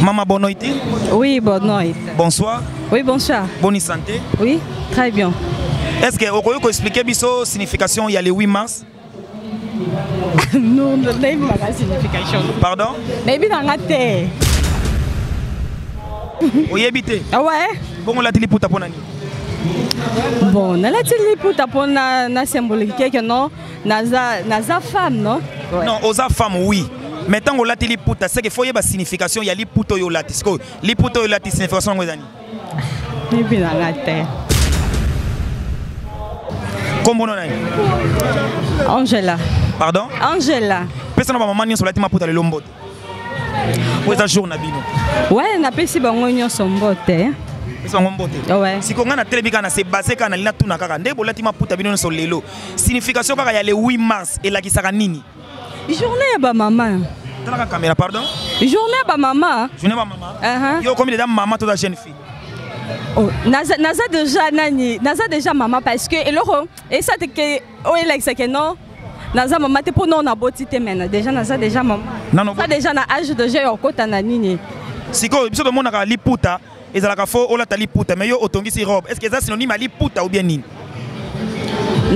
Maman, bonne nuit. Oui, bonne nuit. Bonsoir. Oui, bonsoir. Bonne santé. Oui, très bien. Est-ce que vous pouvez expliquer la signification il y a le 8 mars? Non, nayebi nanga signification. Pardon? Nayebi nanga te. Oyebi te? Ah ouais. Bongo olati liputa mpo na nini? Bon, nalati liputa mpo na, na symbolique que non, naza, naza femme, non? Ouais. Non, oza femme, oui. Mais ntango olati liputa, c'est que faut oyeba signification ya liputa oyo olati. Sikoyo, liputa oyo olati, signification yango eza nini? Nayebi nanga te. Kombo no nani? Angela. Pardon? Angela. Pesa na ba mama nyonso olati maputa lelo mbote. Oyo eza jour na bino. Ouais, napesi bango nyonso mbote. Pesa bango mbote. Ouais. Siko nga na telemi kaka na se base kaka na lina tuna kaka nde bolati maputa bino nyonso lelo. Signification kaka ya le 8 mars elakisaka nini? Journée ya ba mama. Talaka caméra, pardon? Journée ya ba mama. Journée ba mama. Yo komi déjà maman to jeune fille. Oh, naza, naza déjà nani, naza déjà maman parce que eloko esa te ke oyo elakisa ke non naza mama te mpo non naboti te mena déjà naza déjà mama. Naza déjà na âge déjà ya okota na nini. Sikoyo biso tomonaka liputa ezalaka fo olata liputa mais yo otongisi robe, est-ce que eza synonyme ya liputa ou bien nini?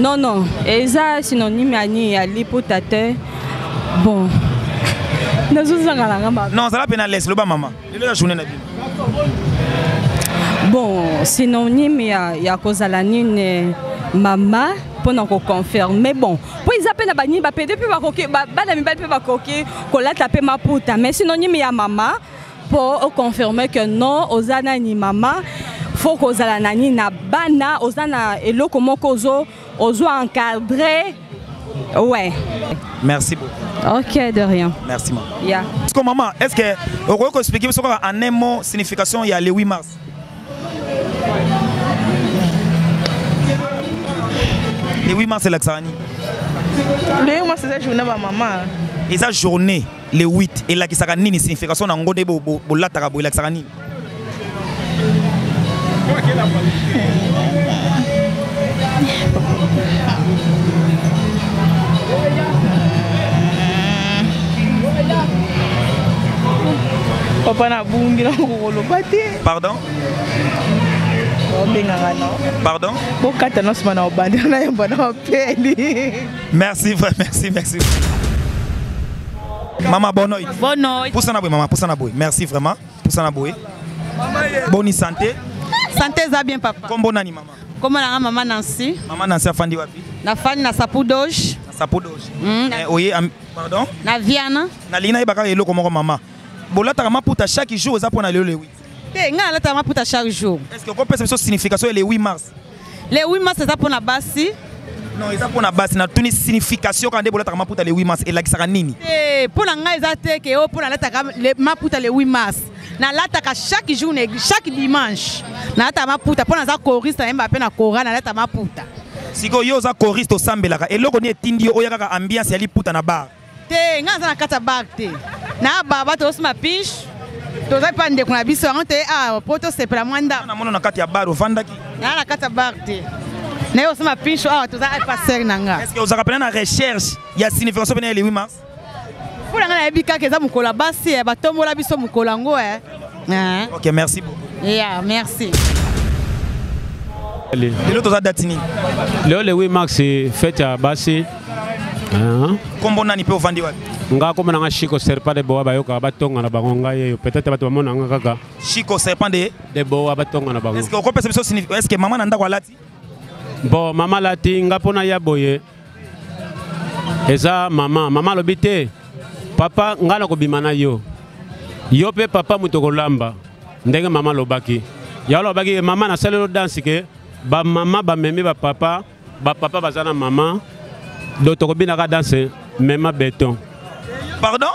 Non, non, eza synonyme ya nini ya liputa te. Bon, nazozanga nanga mama. Non, zala mpe na laisse loba mama, lelo eza journée na bino. Bon, synonyme ya kozala nini mama mpona koconfirme. Bon, mpo eza mpe na banini bapede mpe bakoki, bana mibali mpe bakoki kolata mpe maputa, mais synonyme ya mama mpo oconfirme que non oza nani mama, faut kozala nani na bana, oza na eloko moko ozo ozo encadré. Ouais. Merci beaucoup. Ok, de rien. Merci maman. Yeah. Est-ce que maman, est-ce que vous pouvez expliquer en un mot signification il y a le 8 mars? Le 8 mars c'est l'axani. Le 8 mars c'est la journée de maman. Et sa journée le 8 et la qui sera nini signification na ngode bo bo lataka bo elakisaka nini? Papa na bungi na kokoloba te. Pardon? Obengaka no. Pardon? Bokata no nsima na obanda na yamba na mapeli. Merci, merci, merci. Maman, bonne nuit. Bonne nuit. Poussana boye, maman, poussana boye. Merci vraiment. Poussana boye. Bonne santé. Santé za bien papa. Kombo nani maman? Kombo na maman Nancy. Maman Nancy afandi wapi? Na fani na Sapudoge. Na Sapudoge. Eh, oye, pardon? Na Viana. Na lina yebaka eloko moko maman. Bolataka maputa chaque jour eza pona lelo le 8. Te nga nalataka maputa chaque jour. Est-ce que okopesa biso signification le 8 mars? Le 8 mars eza pona basi. Non, eza pona basi na tuni signification quand nde bolataka maputa le 8 mars elakisaka nini? Te pona ngai eza te ke o pona nalataka le maputa le 8 mars. Nalataka chaque jour, chaque dimanche. Nalataka maputa pona naza choriste nayemba pe na chorale nalataka maputa. Sikoyo yo oza choriste osambelaka eloko nini etindi yo oya kaka ambiance ya liputa na bar? Te nga naza na kati ya bar te. Na baba tozosomba pinche. Toza pa ndeko na biso yango te ah po tosepela mwa ndako. Na mona na kati ya bar ovandaki? Na na kati ya bar te. Na yo osomba pinche awa toza pa sœur na nga. Est-ce que ozaka pena na recherche ya signification pena ya le 8 mars? Mpona nga nayebi kaka eza mokolo ya basi, eh, batombola biso mokolo yango, eh. Hein? Ok, merci beaucoup. Yeah, merci. Allez. Lelo toza date nini? Lelo le 8 mars fête ya basi. Hein? Kombo nani pe ovandi wapi? Nga kombo nanga Chico Serpent de Boa bayoka batonga na bango ngai yeyo. Peut-être bato bamona nga kaka. Chico Serpent de Boa batonga na bango. Est-ce que okopesa biso signification? Est-ce que maman na ndako alati? Bon, maman alati nga pona ya boye. Eza maman, maman alobi te. Papa nga na kobima na yo. Yo pe papa moto kolamba. Ndenge maman alobaki. Ya alobaki maman na salelo danse ke ba maman ba memi ba papa, ba papa baza na maman. Donc tokobinaka danse mema béton. Pardon?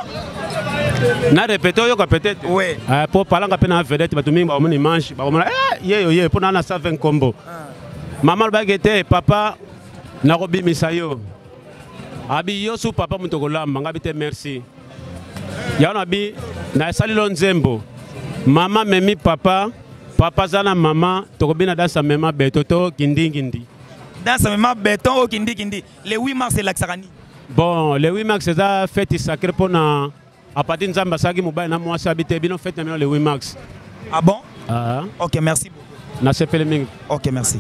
Na répété oyoka peut-être. Ouais. Po palanga pe na vedette bato mingi bakomona image, bakomona yeyo yeyo po na na 120 kombo. Maman alobaki te papa nakobimisa yo. Abi yo su papa moto kolamba ngabi te merci. Ya na bi na salilo nzembo. Mama memi papa, papa zana mama tokobina dansa mema beto to kindingindi. Dansa mema beton o kindingindi. Le 8 mars elakisaka nini? Bon, le 8 mars eza fête sacrée pona À partir Nzambe asalaki mobali na mwasi abi te bino fête na bino le 8 mars. Ah bon? Ah. Ok, merci beaucoup. Nasepeli mingi. Ok, merci.